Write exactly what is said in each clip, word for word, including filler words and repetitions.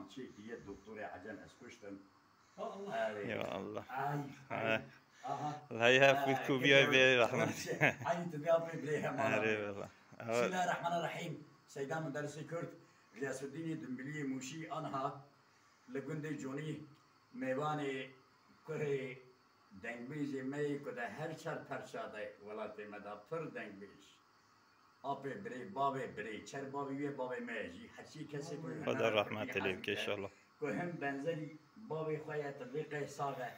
çêkiriye doktorê Ecem ez kuştim. Allah. Erê. Ya Allah. Ay, Ha. ay. Aha. Leyha fût ku biyay bê rahmet. Ay, tu bê apê bê hemen. Erê valla. Bismillahirrahmanirrahim. Seyda Menderesê Kurd, Giyasuddînê Dimbiliyê Mûşî anha li gundê Conî mêvanê kurê dengbêjê me yê ku de her çar perça de welatê me de pir dengbêj. Apê birê, bavê birê, çer bavê wê bavê me ye jî. Her çî kesê ku Xweda rahmet lê bike inşallah. Ku him benzerî bavê xwe ye, tu vê qey sax e.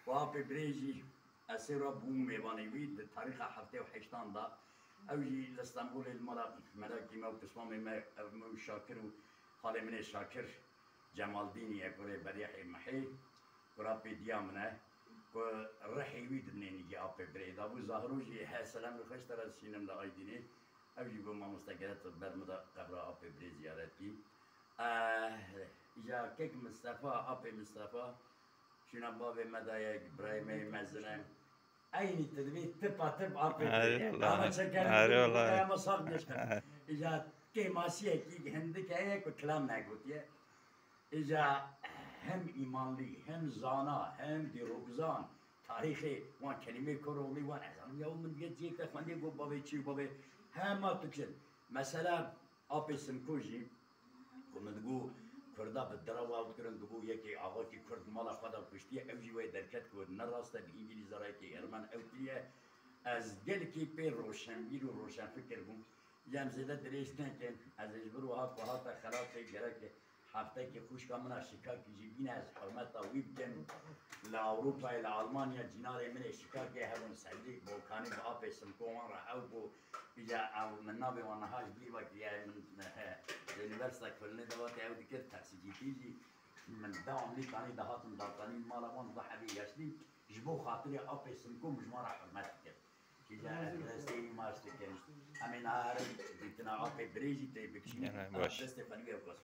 Ku apê birê jî ez sê re bûm mêvanê wî di tarîxa heftê û heştan de. Ew jî li Stenbolê li mala melakî me û pismamê me, ev min û Şakir û xalê min ê Şakir Cemaldînî ye, kurê Berîhê Mihê, kura pêdiya min e. Ku rihê wî di nênîgê apê birê de bû. Zahro jî he selamê xwe ji te re dişînim li Aydînê. Ew jî bû mamoste gere tu ber min de qebra apê birê ziyaret kî. Eh, îja kek Mistefa, apê Mistefa, şûna bavê me daye, birayê me yê mezin e. Eynî tu dibî tipa tip apê Erê birê. wala. Ama çeker Erê wala. Ama saf geçti. Îja kêmasiyekî hindik heye ku kilam negotiye. Îja hem îmanlî, hem zana, hem dîrokzan, tarîxê wan kelîmê Koroglî wan ez zanim ya min diye ciyek te xwendê got bavê çî û bavê hema tu kişin. Mesela Apê Simko jî ku min digot Kurda bi dira wa dikirin, digot yekê avakî Kurd mala xwe de kuştiye, ew jî wê derket ku ne rast e, bi Îngilîza re yekê Ermen ew kiriye. Ez gelekî pê roşenbîr û roşenfikir bûm. Yem zêde dirêj nekin, ez ê ji vir wiha ku hate xelatê gerek heftekê xwişka min a Şikakî jî bîne ez hurmeta wî bikim. Li Ewropayê, li Almanya cînarê min ê Şikakê hebûn, Sedrîk Bolkanî bi apê Simko wan re ew bû. Îca ew min navê wan niha ji bîr vekiriye, min, eh, li Unîversîta Kölnê de wate ew dikir, taksicîtî jî min devamlî tanî dihatin datanî mala wan, du hebî yaşlî, ji bo xatirê apê Simko min ji wan re hurmet dikir. Îca ez destê wî maç dikim. Em ê niha herin dîtina apê birê jî tê bikişînin. Aha, baş. Destê xwe li wê bixwazin.